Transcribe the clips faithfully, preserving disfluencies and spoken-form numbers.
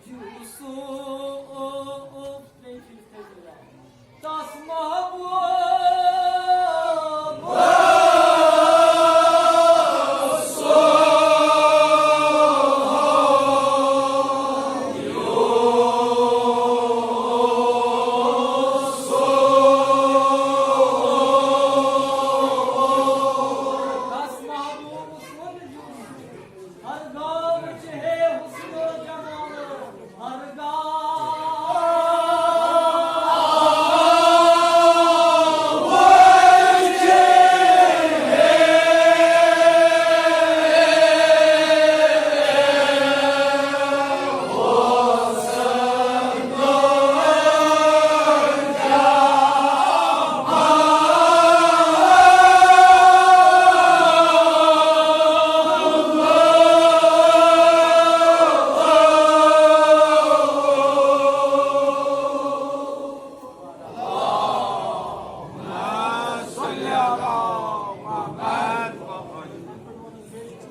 یوسف، تس محبوب۔ تس محبوب سُنٛد یوسف، ہر گاہ وٕچھِ ہے حسن و جمال، ہر گاہ۔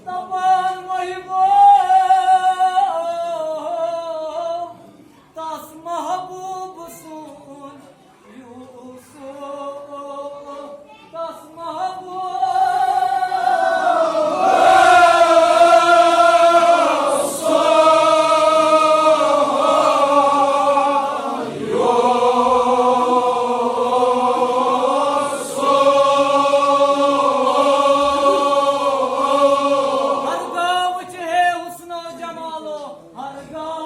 دپان محبو، تس محبوب سُنٛد یوسف، تس محبوب۔ ہر گاہ وٕچھِ ہے حسن و جمالو، ہر گاہ۔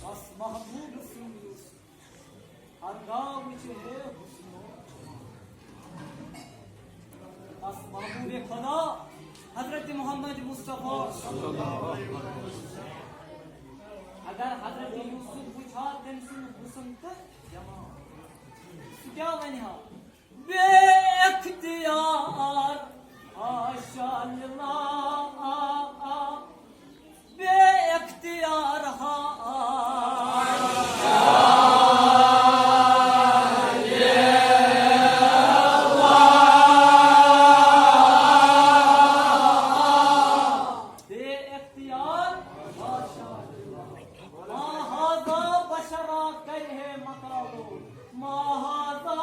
بس محبوب سُنٛد یُس ہر گاہ وٕچھِ ہے حسنو۔ بس محبوب خدا حضرت محمد مصطفیٰ۔ اگر حضرت یوسف وٕچھِ ہا تٔمۍ سُنٛد حسن تہٕ جمال، سُہ کیٛاہ وَنہِ ہا؟ بے اختیار ہا شاہ لِلا، بے اختیار ہا۔ بے اختیار ہا شاہ لِلا، ما ہذا بشرا کرے مقالو۔ ما ہذا۔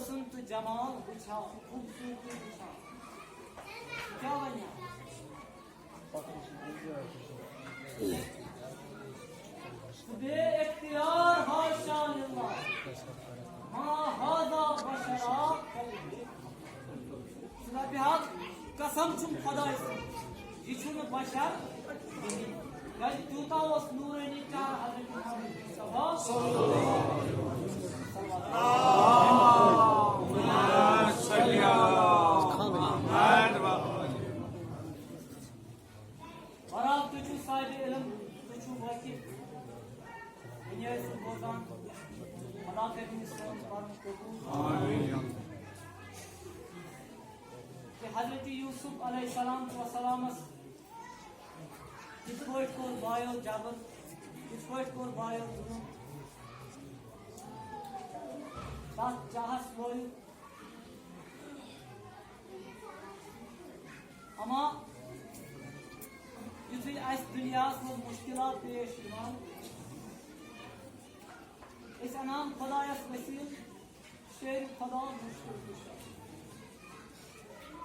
حسن تہٕ جمال وٕچھان، خوٗبصوٗرتی وٕچھان۔ کیٛاہ وَنہِ؟ بے اختیار حاشا للہ، ما ھذا بشرا۔ ژٕ دَپہِ حظ، قسم چھُم خۄداے سُنٛد، یہِ چھُنہٕ بشر کِہیٖنۍ۔ کیٛازِ تیوٗتاہ اوس نوٗرٲنی چہرٕ حضرت محمد مصطفیٰ۔ بہرحال، تُہۍ چھِو صاحبِ علم، تُہۍ چھِو واقف۔ وۄنۍ ٲسِو بوزان، اللہ کٔرِنۍ سون پَرُن قبوٗل۔ آمین۔ کہ حضرت یوسف علیہ السلام و سلامس کِتھ پٲٹھۍ کوٚر بایو جبر، کِتھ پٲٹھۍ کوٚر بایو ظُلُم۔ تَتھ جاہس لویُک۔ اما یُتھُے اَسہِ دُنیاہَس منٛز مُشکِلات پیش یِوان، أسۍ اَنان خۄدایَس وسیٖلہٕ، شیرِ خۄدا مُشکِل کُشا۔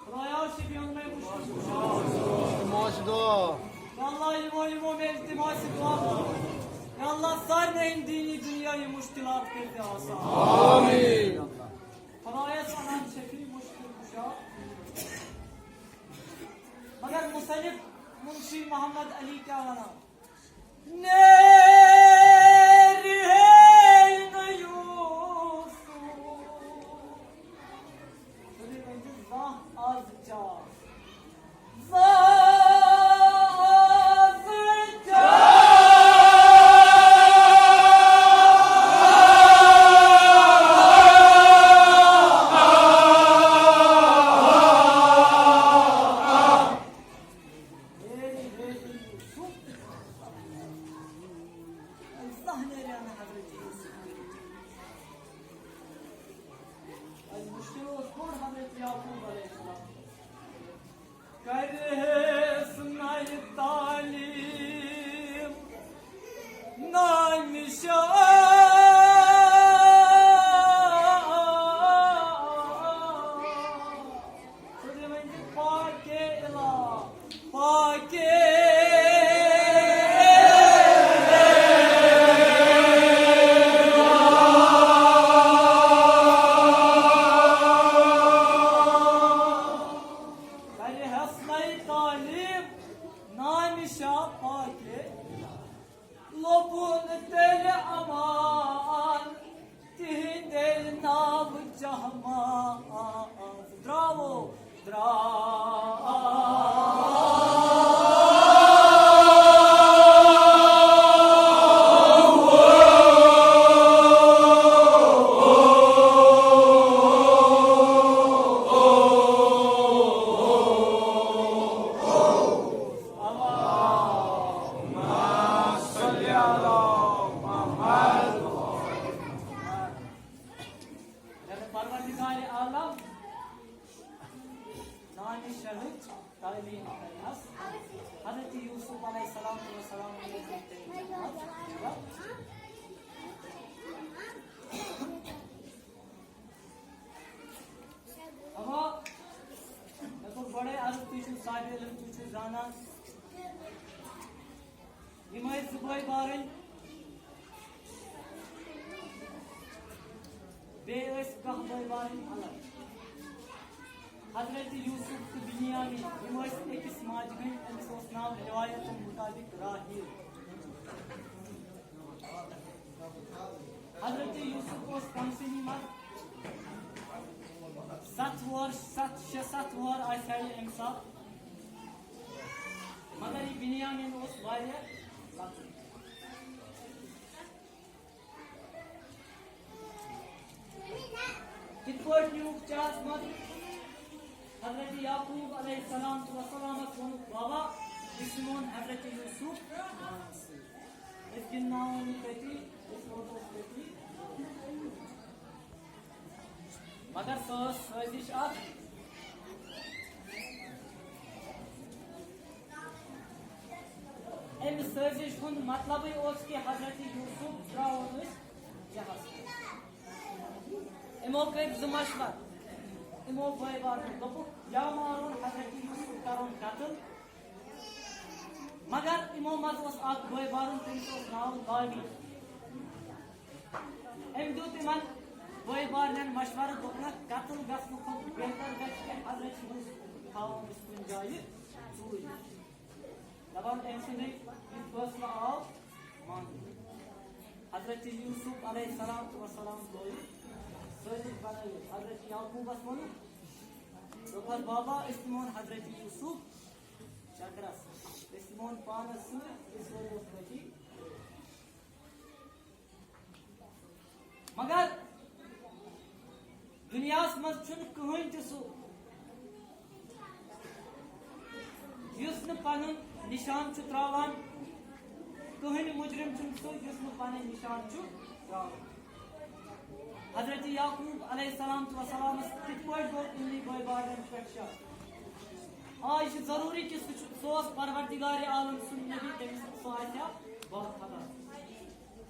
خۄدایا، شفیع میں مُشکِل کُشا۔ موش دو۔ یا اللہ، یِمو، یِمو مےٚ التماس دُعا کوٚر۔ یا اللہ، سارنٕے ہٕنٛدۍ دیٖنی دُنیاہی مُشکِلات کٔرۍ زِ آسان۔ آمین۔ خۄدایَس وَنان شفیع مُشکِل کُشا۔ مگر مُصنِف مُنشی محمد علی کیٛاہ وَنان؟ نیرِ ہے نہٕ یوٗسُف۔ سُہ دِ وۄنۍ زانٛہہ آز چاو۔ مُشکِل اوس کوٚر حضرت یعقوب علیہ السلام۔ کرِہَس نَیہِ تعلیٖم نانہِ شاہ۔ خۄداے ؤنۍ زِ پاکے اِلا، پاکے۔ کرِہَس نَیہِ تعلیٖم نانہِ شاہ پاکے۔ لوٚبُن تیٚلہِ امان تِہِنٛدے ناوٕ چہمان۔ درٛاوو، درٛاو۔ پروردگار عالم نانہِ شاہٕچ تعلیٖم کرنس حضرت یوسف علیہ السلام و سلام۔ اما مےٚ کوٚر گۄڈے عرض، تُہۍ چھِو صاحب علم، تُہۍ چھِو زانان۔ یِم ٲسۍ زٕ بٲے بارٕنۍ، بیٚیہِ ٲسۍ کاہ بٲے بارٕنۍ الگ۔ حضرت یوسف تہٕ بنیامین، یِم ٲسۍ أکِس ماجہِ ہٕنٛدۍ، أمِس اوس ناو رِوایتن مُطابِق راہیل۔ حضرت یوسف اوس کم سنی منٛز، ستھ وُہر، ستھ، شےٚ ستھ وُہر آسہِ ہا یہِ اَمہِ ساتہٕ۔ مگر یہِ بنیامین اوس واریاہ لۄکُٹ۔ کِتھ پٲٹھۍ نیوٗکھ چاہس منٛز؟ حضرت یعقوب علیہ السلام و سلامس ووٚنُکھ، بابا، یہِ چھُ میون حضرت یوسف۔ أسۍ گِنٛدناوون یہِ تٔتی، أسۍ روزو أسۍ تٔتی۔ مگر سۄ ٲس سٲزِش اکھ۔ امہِ سٲزِش ہُنٛد مطلبٕے اوس کہِ حضرت یوسف ترٛاوون أسۍ جہلس منٛز۔ یِمو کٔرۍ زٕ مشورٕ۔ یِمو بٲے بارنو دوٚپُکھ، یا مارون حضرت یوسف، کرون قتل۔ مگر یِمو منٛز اوس اکھ بٲے بارُن، تٔمِس اوس ناو لاوی۔ أمۍ دیُت یِمن بٲے بارنٮ۪ن مشورٕ، دوٚپنکھ، قتل گژھنہٕ کھۄتہٕ بہتر گژھِ کہِ حضرت یوسف تھاوون أسۍ کُنہِ جایہِ ژوٗرِ۔ دَپان، أمۍ سُنٛدٕے یہِ فٲصلہٕ آو ماننہٕ۔ حضرت یوسف علیہ الصلوۃ والسلام گوٚو سٲجِد بنٲوِتھ۔ حضرت یعقوبس ووٚنُکھ، دوٚپہَس، بابا، أسۍ نِمون حضرت یوسف چکرس، أسۍ نِمون پانس سۭتۍ، أسۍ روزوس تٔتی۔ مگر دُنیاہَس منٛز چھُنہٕ کٕہٕنۍ تہِ سُہ، یُس نہٕ پَنُن نِشان چھُ ترٛاوان۔ کٕہٕنۍ مُجرِم چھُنہٕ سُہ، یُس نہٕ پَنٕنۍ نِشان چھُ ترٛاوان۔ حضرت یعقوب علیہ الصلوۃ والسلامَس کِتھ پٲٹھۍ گوٚو یِمنٕے بٲے بارنٮ۪ن پٮ۪ٹھ شک؟ آ، یہِ چھُ ضروٗری کہِ سُہ چھُ، سُہ اوس پروردگار عالم سُنٛد نبی، تٔمِس سُہ آسہِ ہا باخبر۔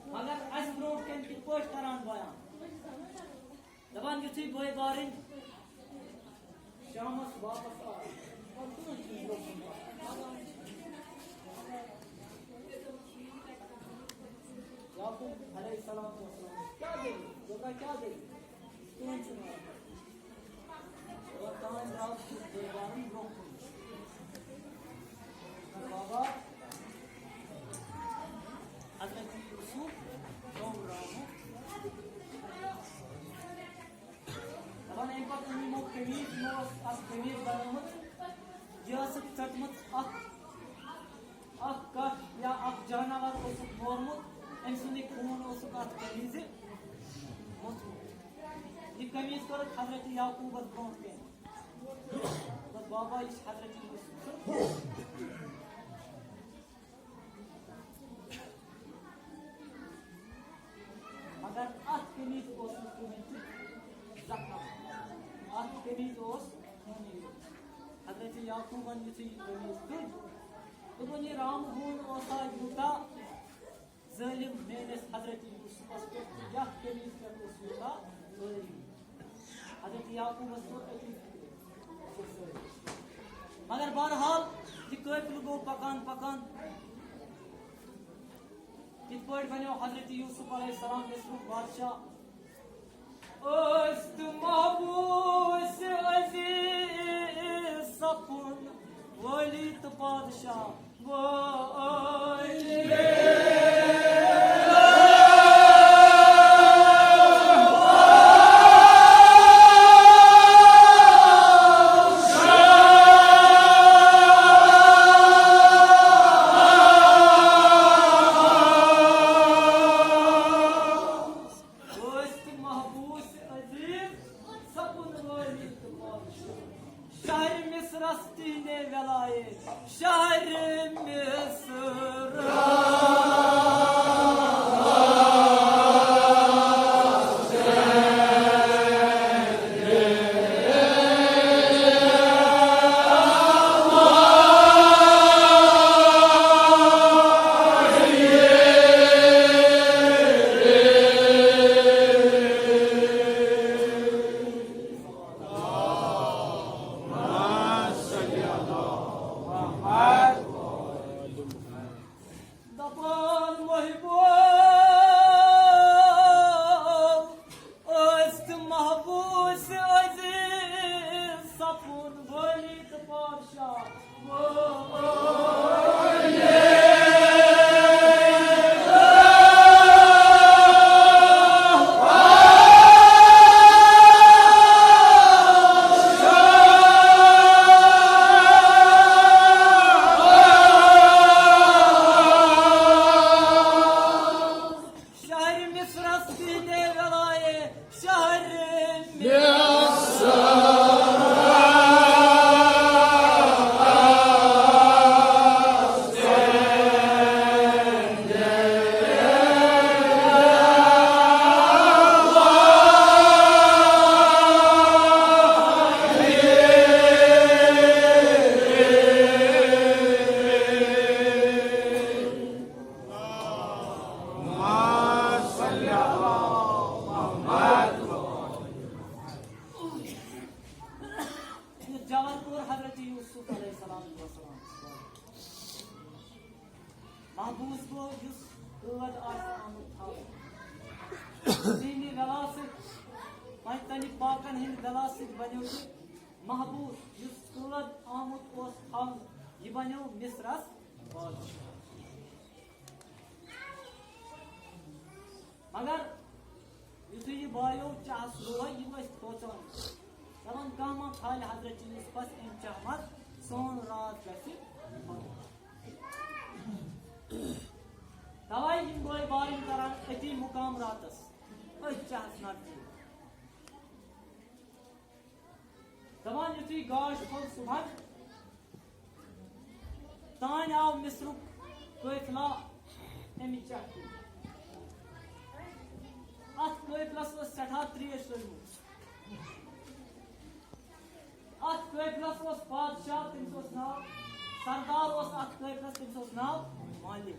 مگر اَسہِ برونٛٹھ کَنہِ کِتھ پٲٹھۍ کران بیان؟ دَپان، یُتھُے بٲے بارٕنۍ شامَس واپس آے، پَتہٕ تُہُنٛد چھُنہٕ برونٛہہ کُن پَکان۔ یعقوب علیہ السلام چھُ وَنان، کیٛاہ دٔلیٖل؟ دوٚپُن، کیٛاہ دٔلیٖل؟ تُہُنٛد چھُنہٕ وَنان۔ اور تام درٛاو سُہ بٲے بارٕنۍ برونٛہہ کُن۔ بابا، حضرت یوسف گوٚو رامُت۔ دَپان، اَمہِ پَتہٕ أنۍ یِمو قمیٖض، یِمو ٲس اَکھ قمیٖض بَنٲومٕژ، یہِ ٲسٕکھ ژٔٹمٕژ اَکھ، اَکھ کَٹھ یا اَکھ جاناوار اوسُکھ مورمُت، أمۍ سُنٛدُے خوٗن اوسُکھ اَتھ قمیٖضہِ موٚتھمُت۔ یہِ قمیٖض کٔرٕکھ حضرت یعقوٗبَس برونٛٹھ کَنہِ۔ دوٚپُکھ، بابا، یہِ چھِ حضرت یوسف سٕنٛز۔ مگر اَتھ قمیٖض اوس نہٕ کٕہٕنۍ تہِ زخم۔ اَتھ قمیٖض اوس خوٗنٕے یوت۔ حضرت یعقوٗبَن یُتھُے یہِ قمیٖض تُج، دوٚپُن، یہِ رام ہوٗن اوسا یوٗتاہ ظٲلِم میٛٲنِس حضرت یوسفَس پٮ۪ٹھ، یَتھ قمیٖض پٮ۪ٹھ اوس یوٗتاہ ظٲلِم۔ حضرت یعقوبس کوٚر أتی فکر۔ مگر بہرحال، یہِ قٲفلہٕ گوٚو پکان پکان۔ یِتھ پٲٹھۍ بنیو حضرت یوسف علیہ السلام مصرُک بادشاہ۔ ٲسۍ تہٕ محبوس عزیز سپُن، وٲلی تہٕ پادشاہ۔ ٲسۍ تہٕ محبوس عزیز سپُن وٲلی تہٕ پادشاہ۔ شہر مصرس تہندے ولایت، شہر مصر۔ پاکن ہٕنٛدِ بلا سۭتۍ بنیو یہِ محبوس، یُس قٲد آمُت اوس تھاونہٕ، یہِ بنیو مصرس بادشاہ۔ مگر یُتھُے یہِ بایو چاہس روے، یِم ٲسۍ کھوژان، دَپان، "کانٛہہ ما کھالہِ حضرت یوسفس اَمہِ چاہہِ منٛز، سون راز گژھِ ختم۔" توے یِم بٲے بارٕنۍ کران أتی مُقام راتس، أتھۍ چاہس نزدیٖک۔ دَپان، یُتھُے گاش کھوٚل صُبحن، تانۍ آو مصرُک قٲفلہ اَمی چاہہِ کِنۍ۔ اَتھ قٲفلس ٲس سٮ۪ٹھاہ ترٛیش لٔجمٕژ۔ اَتھ قٲفلس اوس بادشاہ، تٔمِس اوس ناو، سردار اوس اَتھ قٲفلس، تٔمِس اوس ناو مالک۔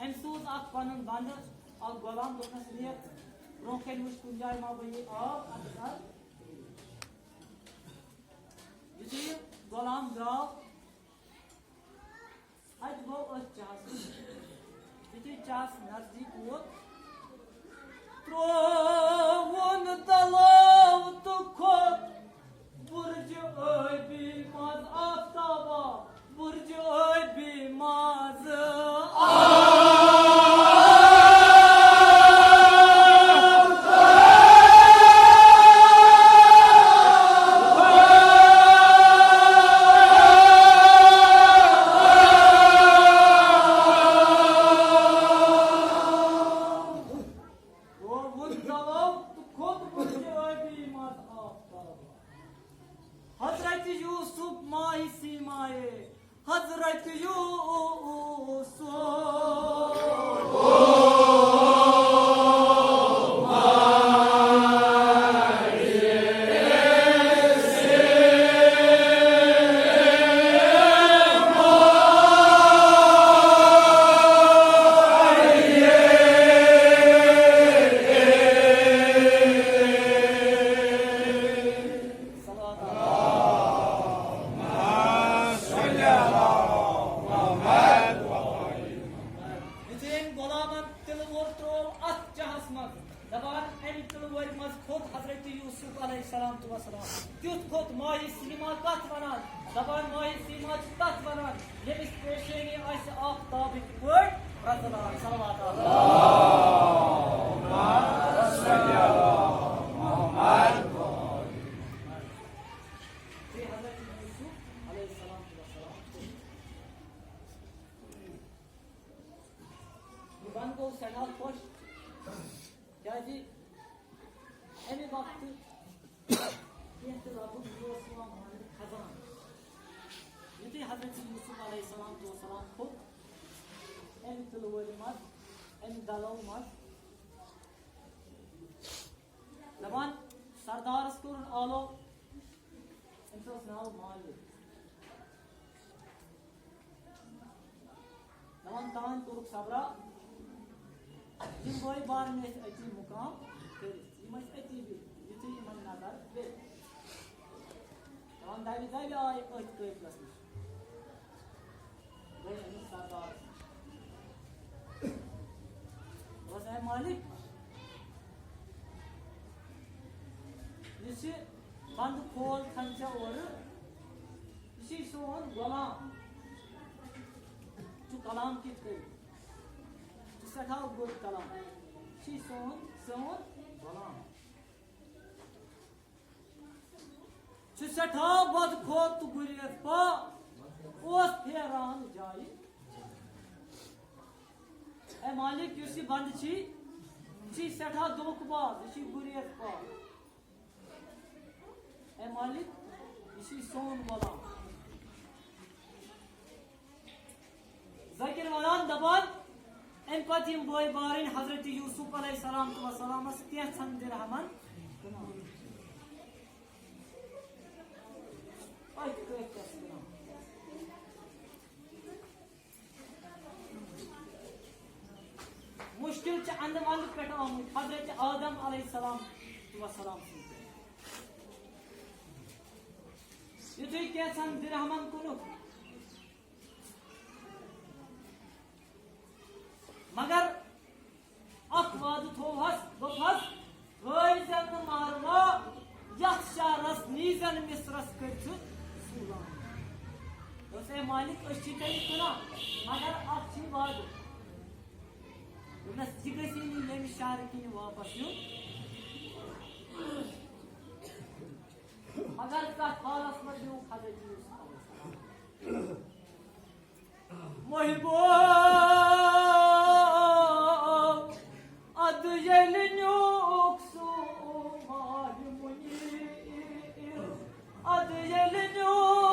أمۍ سوٗز اَکھ پَنُن بنٛدٕ، اَکھ غلام، دوٚپنَس، "نیر برٛونٛہہ کَنہِ وٕچھ کُنہِ جایہِ ما بَنہِ آب، اَتھ کر۔" یُتھُے یہِ غلام درٛاو، اَتہِ گوٚو أتھۍ چاہَس منٛز۔ یُتھُے چاہَس نزدیٖک ووت، ترٛووُن تَلو تہٕ کھوٚت برج ٲبی منٛز آفتابا، برج ٲبی منٛز آفتابا۔ ووٚن تَلو تہٕ کھوٚت برج ٲبی منٛز آفتابا۔ حضرت یوسف ماہِ سیمایے، حضرت یوسف۔ یُتھُے أمۍ غلامن تِلہٕ ووٚر ترٛوو اَتھ چاہَس منٛز، دَپان، اَمہِ تِلہٕ وورِ منٛز کھوٚت حضرت یوسف علیہ السلام تہٕ وسلام۔ تیُتھ کھوٚت ماہِ سیما، کَتھ وَنان؟ دَپان، ماہِ سیما چھِ تَتھ وَنان، ییٚمِس پیشٲنی آسہِ آفتابٕکۍ پٲٹھۍ پرٛزلان۔ صلوات۔ بیٚیہِ حضرت یوسف علیہ السلام تہٕ وسلام۔ یہِ بنٛدٕ گوٚو سٮ۪ٹھاہ خۄش، کیٛازِ اَمہِ وقتہٕ کینٛہہ تہِ لَبُن، یہِ اوس یِوان ماننہٕ خزانہٕ۔ یُتھُے حضرت یوسف علیہ السلام تہٕ وسلام کھوٚت اَمہِ تِلہٕ وورِ منٛز، اَمہِ دَلو منٛز، دَپان، سردارَس کوٚرُن آلو، أمِس اوس ناو مالک۔ دَپان، تام کوٚرُکھ صبرا، یِم بٲے بارٕنۍ ٲسۍ أتی مُقام کٔرِتھ، یِم ٲسۍ أتی بِہِتھ، یُتھُے یِمَن نظر پیٚیہِ۔ دَپان، دَبہِ دَبہِ آے أتھۍ قٲفلَس نِش۔ گٔے أمِس سردارَس نِش۔ دوٚپُس، "اے مالک، یُس یہِ بنٛدٕ کھول تھَن ژےٚ اورٕ، یہِ چھُے سون غلام۔ ژٕ کلام کِتھ کٔنۍ؟ ژٕ سٮ۪ٹھاہ گوٚد کلام۔ یہِ چھُے سون، سون غلام۔" چھُ سٮ۪ٹھاہ بدخواہ تہٕ گُریز پا، اوس پھیران جایہِ۔ اے مالک، یُس یہِ بنٛدٕ چھی، یہِ چھی سٮ۪ٹھاہ دھوکہٕ باز، یہِ چھی گُریز پا۔ اے مالک، یہِ چھی سون غلام۔ ذٲکِر وَنان دَپان، اَمہِ پَتہٕ یِم بٲے بارٕنۍ حضرت یوسف علیہ السلام تہٕ وسلامَس کینٛژھن درہمن کٕنان۔ أتھۍ کٲفِلَس کٕنان۔ مُشکِل چھِ اَندٕ وَندٕ پٮ۪ٹھ آمٕتۍ حضرت آدم علیہ السلام تہٕ وسلام سٕنٛدِ پٮ۪ٹھ۔ یُتھُے کینٛژھن درہمن کُنُتھ۔ مگر اکھ وعدٕ تھووہس، دوٚپہس، "ہٲوۍ زٮ۪ن نہٕ مہروا، مالک، أسۍ چھِ تیٚلہِ کٕنان، مگر اَکھ چھِ وعدٕ، دوٚپنَس، یہِ گژھِ نہٕ ییٚمہِ شہرٕ کِنۍ واپس یُن۔ مگر کَتھ حالس منٛز نیوٗکھ حضرت یوسف علیہ السلام؟ محبو، ادٕ ییٚلہِ نیوٗکھ سُہ ماہِ منیٖر، ادٕ ییٚلہِ نیوٗکھ۔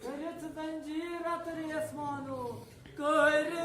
کٔرِتھ زنجیٖر اَتھ ریسمانو، کٔرِتھ۔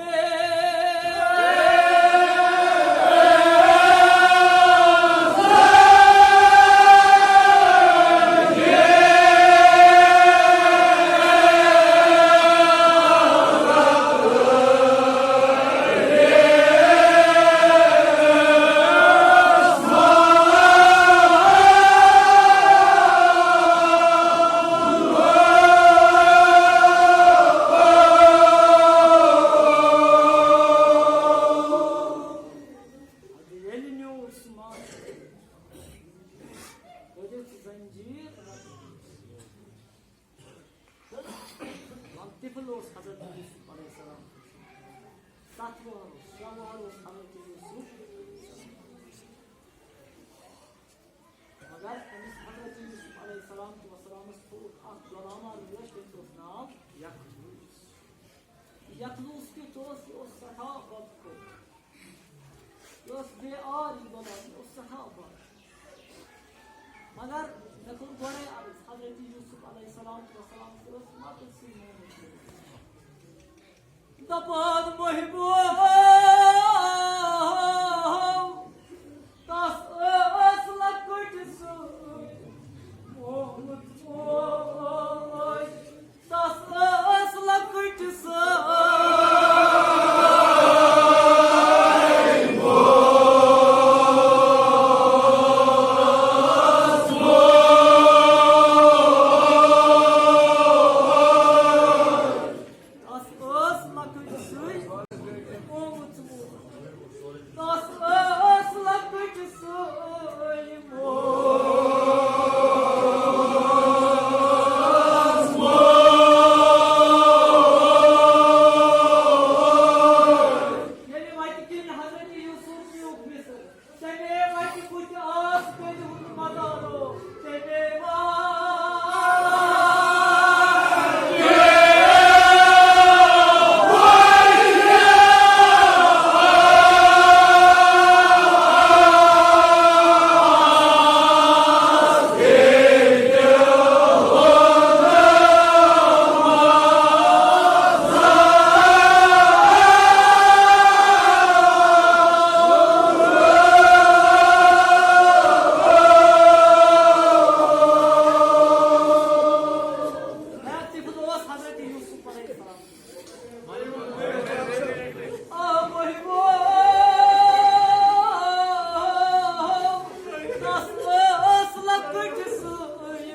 ییٚلہِ نیوٗر سُہ ماز، کٔرِتھ زنجیٖر۔ وَن طفل اوس حضرت یوسف علیہ السلام۔ ستھ وُہَر اوس، شےٚ وُہَر اوس حضرت یوسف۔ مگر أمِس حضرت یوسف علیہ السلام تہٕ وسلامَس تھوٚوُکھ اَکھ غلامہ رٲچھ، تٔمِس اوس ناو یخلوس۔ یخلوس کیُتھ اوس؟ یہِ اوس سٮ۪ٹھاہ بدخو۔ یہِ اوس بے آر، یہِ غلام، یہِ اوس سٮ۪ٹھاہ بد۔ مگر مےٚ کوٚر گۄڈَے عرض، حضرت یوسف علیہ السلام تہٕ وسلام تہِ اوس مَتہٕ سۭتۍ مٲنِتھ۔ دپان محبوب، تس ٲس لۄکٕٹ سۭتۍ مومُت موج۔ تس ٲس لۄکٕٹ سۭتۍ تس ٲس لۄکٕٹ سۭتۍ مومُت موج۔ تس ٲس لۄکٕٹ سۭتۍ موج۔ ییٚلہِ وَتہِ کِنۍ حضرت یوسف نیوٗکھ مِصر، تَمے وَتہِ بُتھِ آس کٔرِتھ مَدارو، تَمے وَتہِ۔ تس ٲس لۄکٕٹ سۭتۍ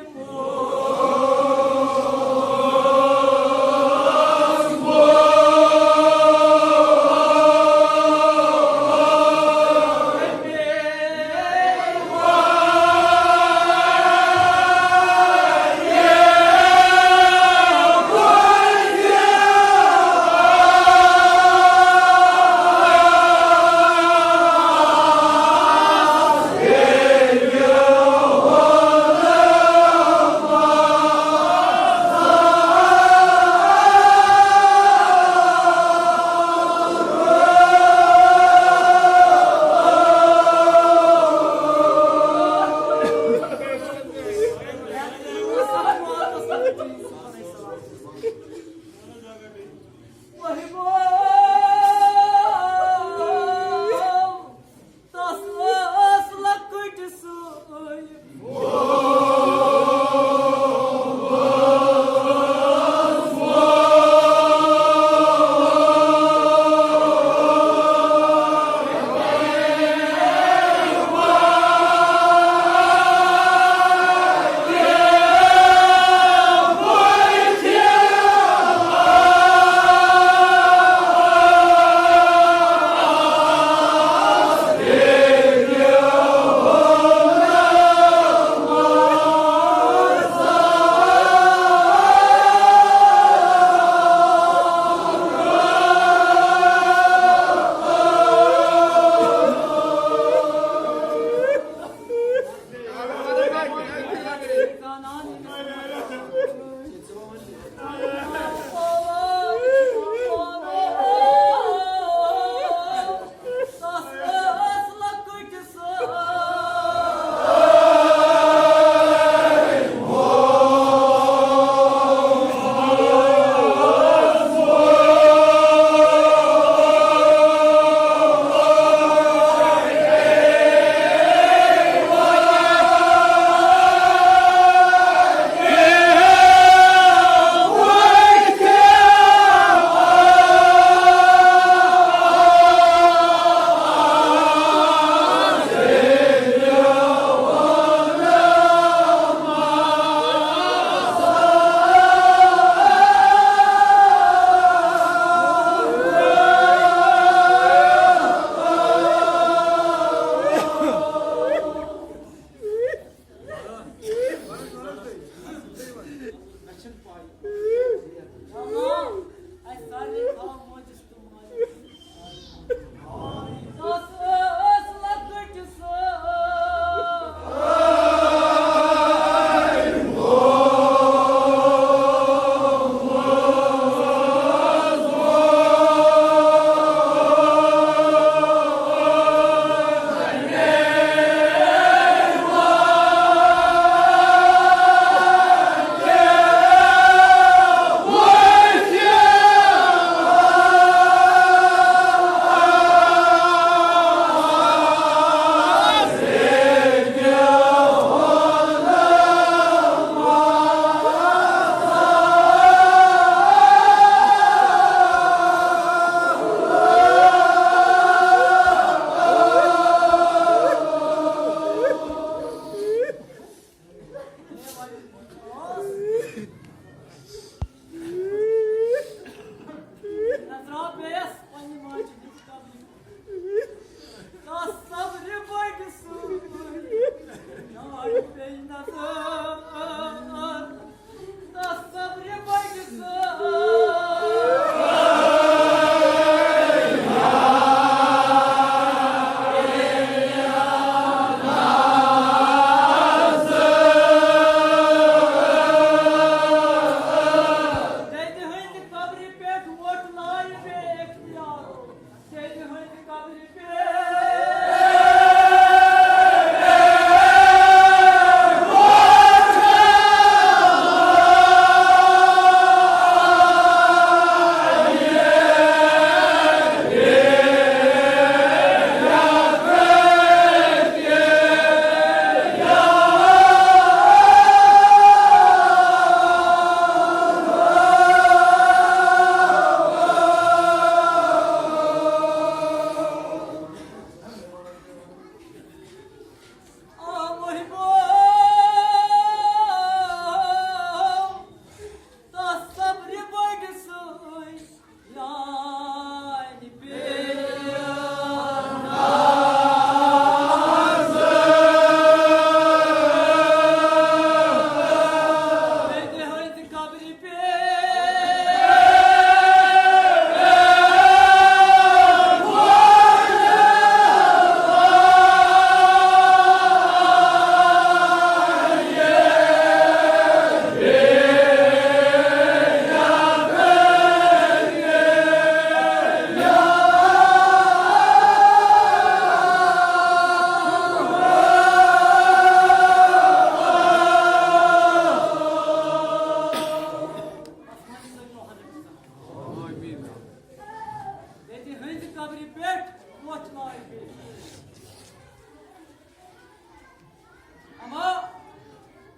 اما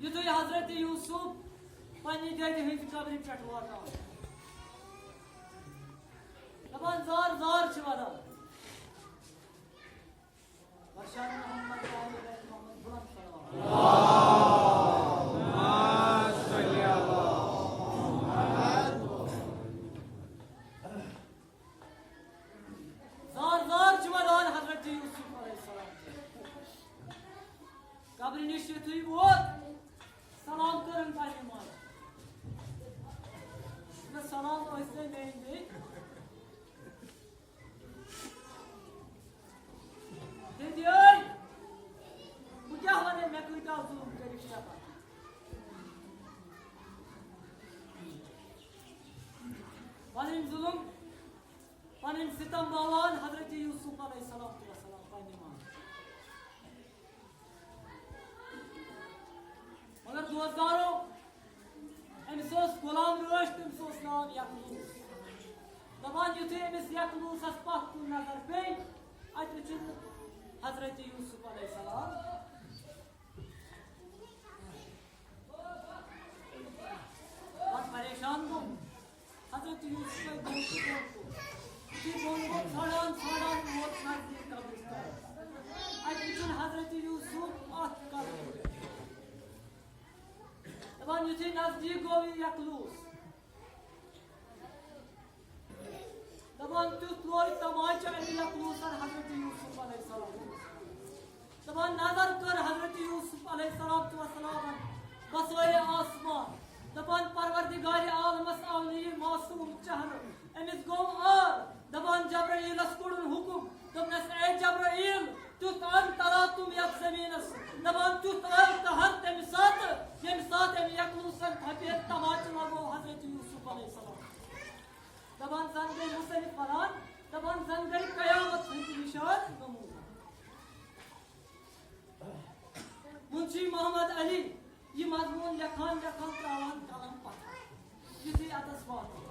یُتھُے حضرت یوسف پننہِ دٮ۪دِ ہٕنٛزِ قبرِ پٮ۪ٹھ واتان، دپان زار زار چھِ ودان۔ بشار محمد علی بن محمد بلند صلوات۔ زار زار چھِ ودان حضرت یوسف علیہ السلام۔ قبرِ نِش یُتھُے ووت، سلام کٔرٕن پننہِ ماجہِ۔ دوٚپنَس، سلام ٲسۍ تَے میٛٲنۍ بیٚنہِ۔ دِدی ٲے، بہٕ کیٛاہ وَنَے، مےٚ کۭتیٛاہ ظُلُم کٔرِکھ ژےٚ پَتہٕ۔ پَنٕنۍ ظُلُم، پَنٕنۍ سِتَم باوان حضرت یوسف علیہ الصلوۃ والسلام پننہِ ماجہِ۔ مگر دوستدارو، أمِس اوس غلام رٲچھ، تٔمِس اوس ناو یقلوس۔ دپان یُتھُے أمِس یقلوسس پتھ کُن نظر پیٚیہِ، اَتہِ وُچھُن حضرت یوسف علیہ السلام۔ پتہٕ پریشان گوٚو۔ حضرت یوسفے بوٚن تہٕ بوٚن کوٚر۔ یُتھُے بوٚن گوٚو، ژھانٛڈان ژھانٛڈان ووت نزدیٖک قبرِس تام۔ اَتہِ وُچھُن حضرت یوسف اَتھ قبرِ۔ دَپان، یُتھُے نزدیٖک گوٚو یہِ یقلوس، دَپان، تیُتھ لوے تماچہٕ اَمہِ یقلوسن حضرت یوسف علیہ السلام۔ دَپان، نظر کٔر حضرت یوسف علیہ السلام تہٕ وسلامن بسٲے آسمان۔ دَپان، پروردگار عالمس آو نہٕ یہِ معصوم چہرٕ۔ أمِس گوٚو عار۔ دَپان، جبرائیلس کوٚڑُن حُکُم، دوٚپنس، اے جبرائیل، تیُتھ اَن تلاتُم یَتھ زٔمیٖنَس۔ دَپان، تیُتھ آو قہر تَمہِ ساتہٕ، ییٚمہِ ساتہٕ أمۍ یقلوسَن تھپہِ ہیٚتھ تماچہٕ لگوو حضرت یوسف علیہ السلام۔ دَپان، زَن گٔے مُصنِف وَنان، دَپان، زَن گٔے قیامت ہٕنٛدۍ نِشان نموٗنہٕ۔ منشی محمد علی یہِ مضموٗن لیکھان لیکھان ترٛاوان قلم پتھر، یُتھُے اَتَس واتہِ۔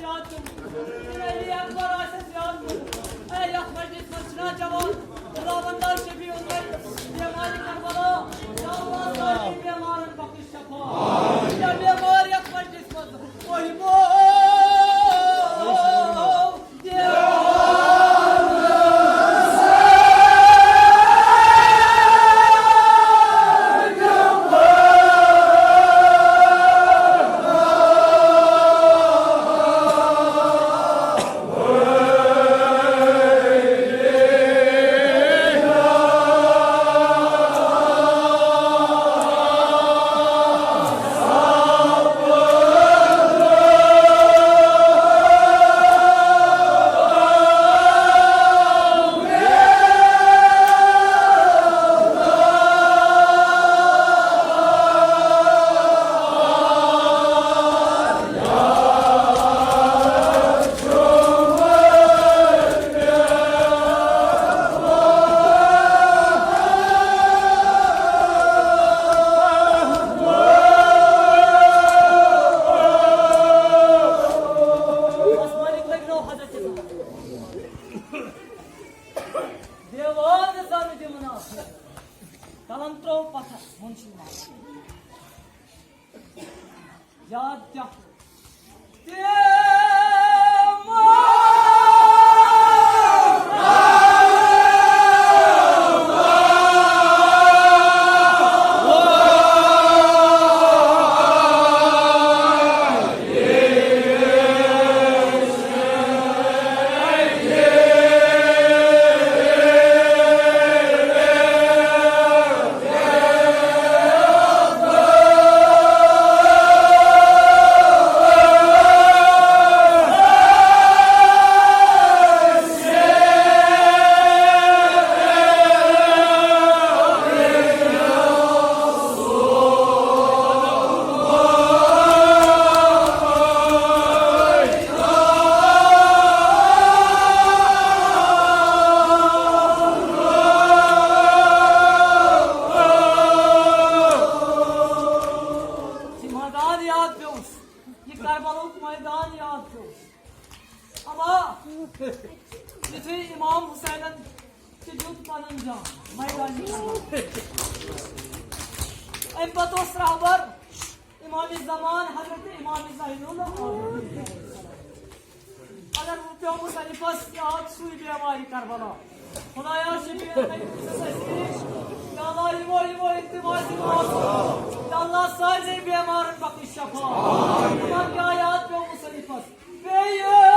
یاد کٔرمٕژ۔ علی اکبر آسٮ۪س یاد کٔرمٕژ۔ اے، یتھ مجلس منٛز چھِنہ جوان خداوندا شفیع الغیب بیمارِ کربلا، یا اللہ، سارنٕے بیمارن بخش شفا۔ یا بیمار یتھ مجلس منٛز، اوہمو۔ دیوان زن دِمہٕ نہٕ۔ قلم ترٛوو پتھر، ووٚن چھُ یاد کیٛاہ؟ یہِ میدان یاد پیوٚوُس، یہِ کربلُک میدان یاد پیوٚوُس۔ اما یُتھُے امام حسینن تہِ دیُت پنُن جان میدانِ کربلا۔ امہِ پتہٕ اوس رہبر امام زمان حضرت امام زین العابدین۔ اگر وۄنۍ پیوٚو مصنفس یاد سُے بیمارِ کربلا۔ خدایا شفیع الغیب، یا اللہ، یِمو، یِمو التماس، التماس۔ یا اللہ، سارنٕے بیمارن بخش شفا۔ یِمن کیٛاہ یاد پیوٚو مصنفس؟ بیٚیہِ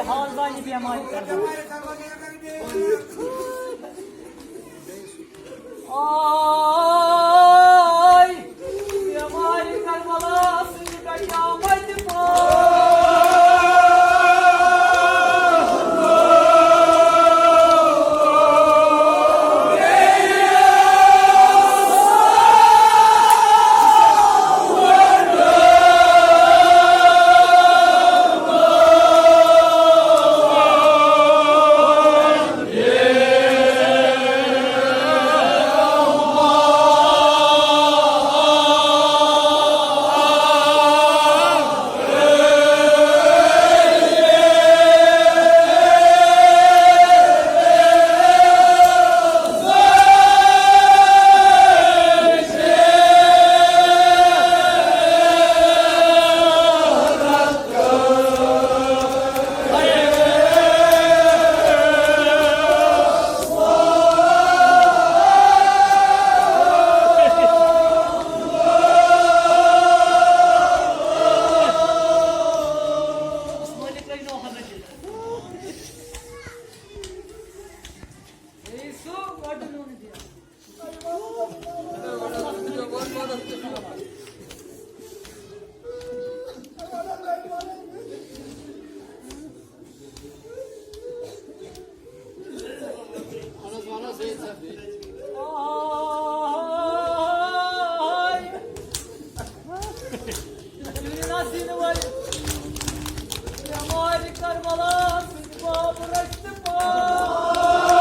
حال زانہِ بیمارِ کربلا۔ آے۔ کربلا سٕنٛدۍ بابہٕ رٔٹۍ تہٕ پاو۔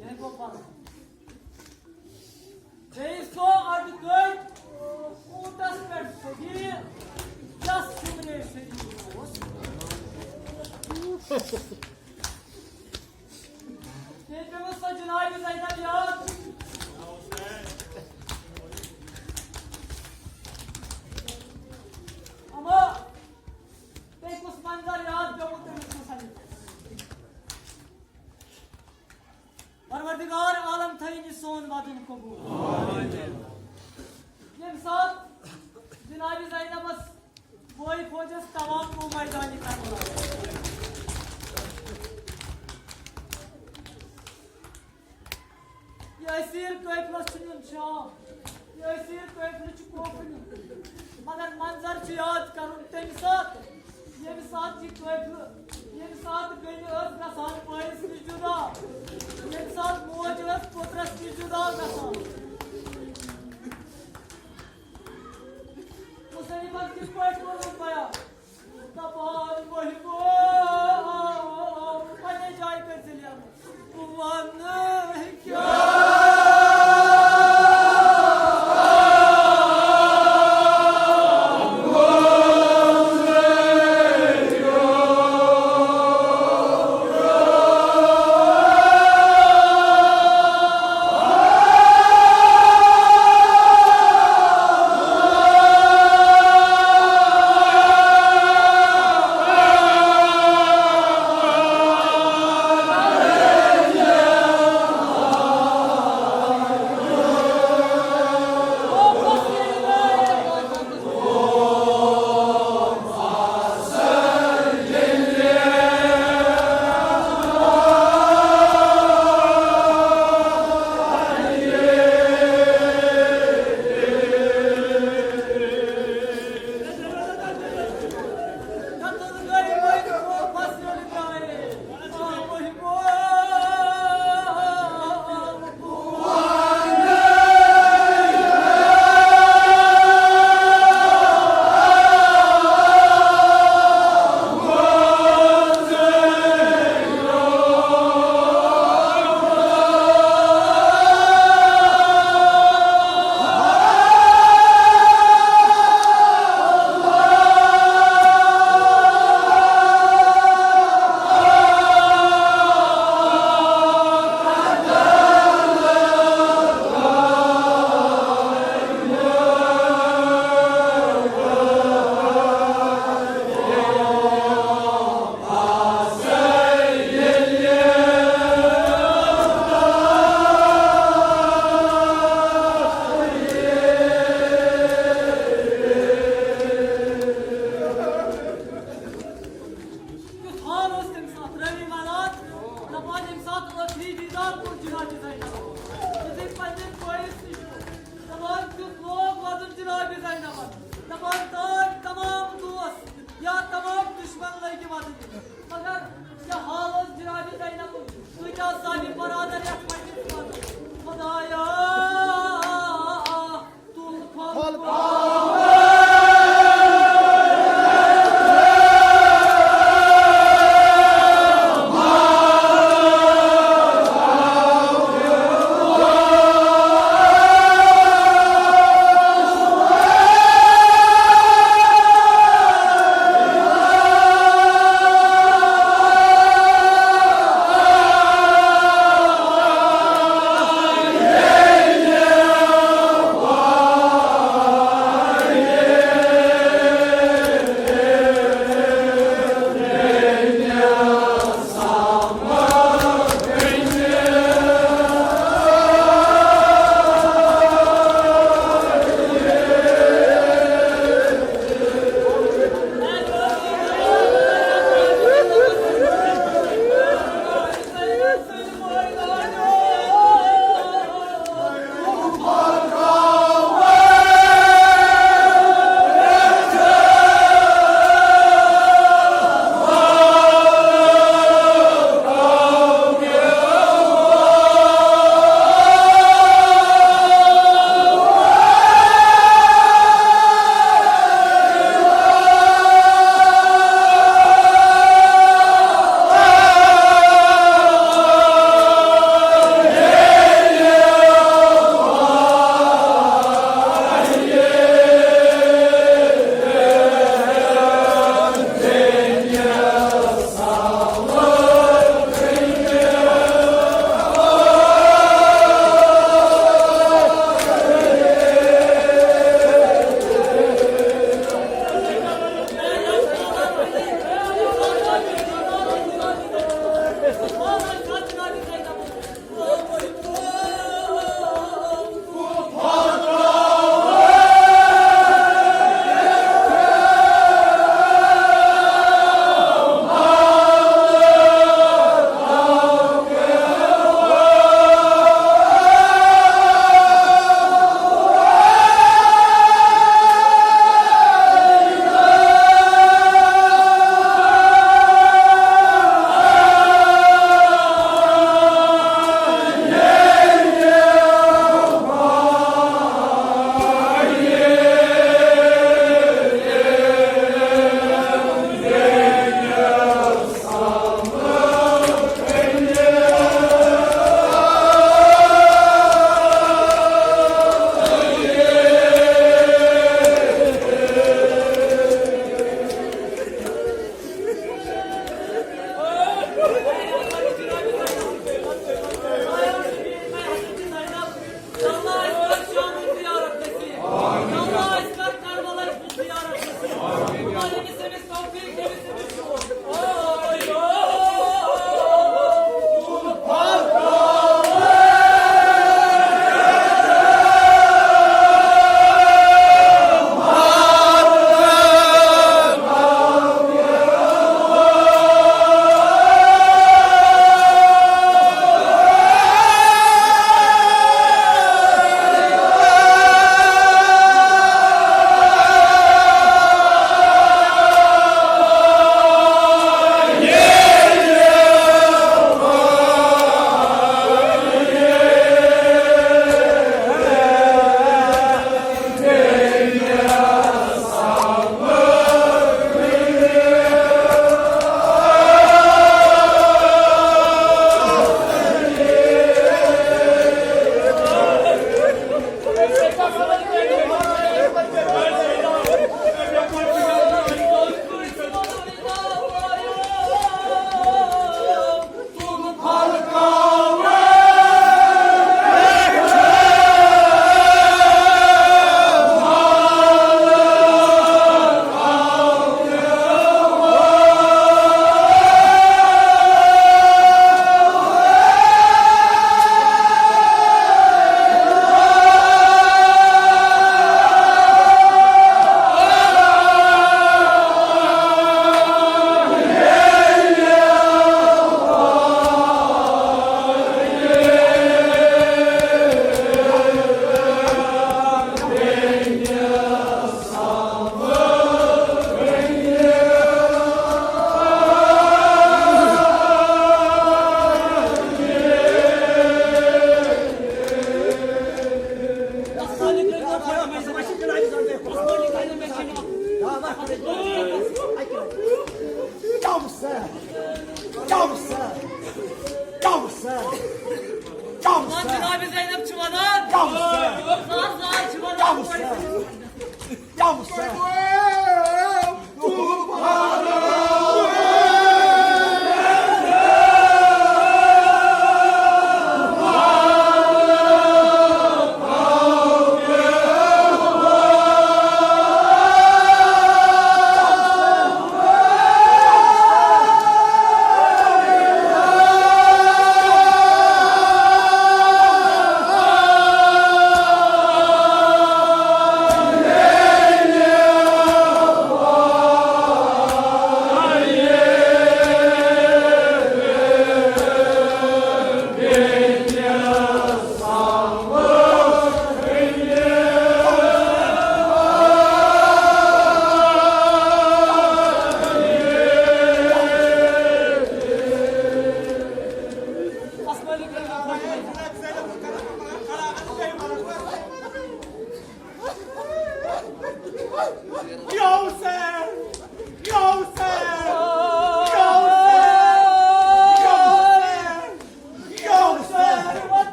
یہِ گوٚو پَنُن۔ بیٚیہِ سُہ اَڈٕ کٔٹۍ اوٗنٹَس پٮ۪ٹھ سٔدی، یَس سُمرے سٔدی اوس۔ تیٚلہِ پیوٚو سۄ جنابِ زینب یاد۔ اما بیٚیہِ کُس منظر یاد پیوٚوُ تٔمِس حسن؟ پروردگار عالم تھٲیِن یہِ سون وعدُن قبول۔ ییٚمہِ ساتہٕ جنابِ زینبس بٲے فوجس تمام گوٚو میدانِ کربلا۔ یہِ اسیٖر قٲفلس چھُ نیُن شام، یہِ اسیٖر قٲفلہٕ چھُ کوفہٕ نیُن۔ مگر منظر چھُ یاد کرُن تَمہِ ساتہٕ، ییٚمہِ ساتہٕ یہِ قٲفلہٕ، ییٚمہِ ساتہٕ بیٚنہِ ٲس گژھان بٲیِس نِش جُدا، ییٚمہِ ساتہٕ موج ٲس پُترس نِش جُدا گژھان۔ مُصنِفن کِتھ پٲٹھۍ کوٚرمُت بیان؟ دپان محبوب، پننہِ جایہِ کٔرۍ زِ لیٚن۔ وَنہٕ کیٛاہ؟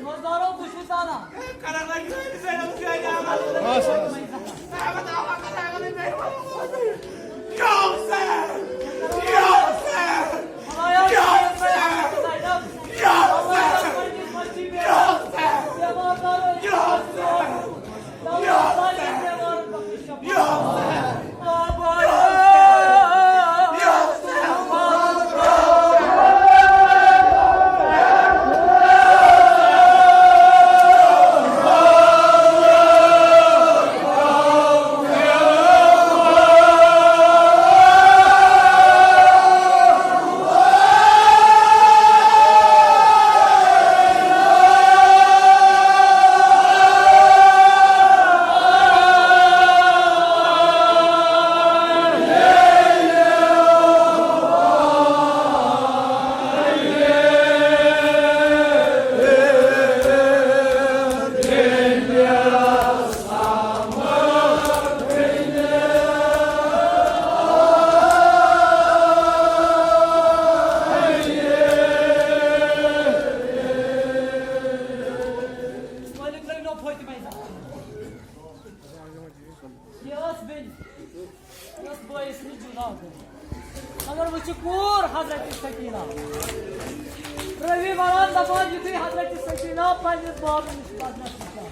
روزدارو، تُہۍ چھِو زانان۔ مٲلِک لٲگۍ نو فٲطمہ۔ یہِ ٲس بیٚنہِ، یہِ ٲس بٲیِس نِش جُدا گٔمٕژ۔ مگر وۄنۍ چھِ کوٗر حضرت سکینہ۔ رٲوی وَنان دَپان، یُتھُے حضرت سکینہ پنٛنِس بابہٕ نِش پَرنَس وٕچھان،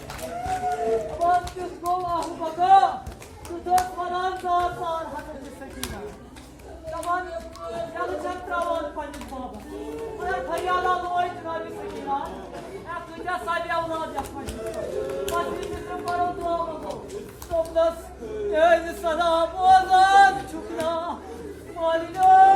دَپان تیُتھ گوٚو اَہُ بَکا، تیُتھ اوس وَنان زار زار حضرت سکینہ۔ دَپان، یَلہٕ چھَکھ ترٛاوان پنٛنِس بابَس۔ مگر فریادہ لوے جناب سکینہ، اَتھ کۭتیٛاہ سادِ اولاد یَتھ منٛز چھِ۔ بَس یہِ چھِ تِم پَرو دُعا منٛگو۔ دوٚپنَس، میٛانہِ صدا بوزان چھُکھ نا مالِنیو؟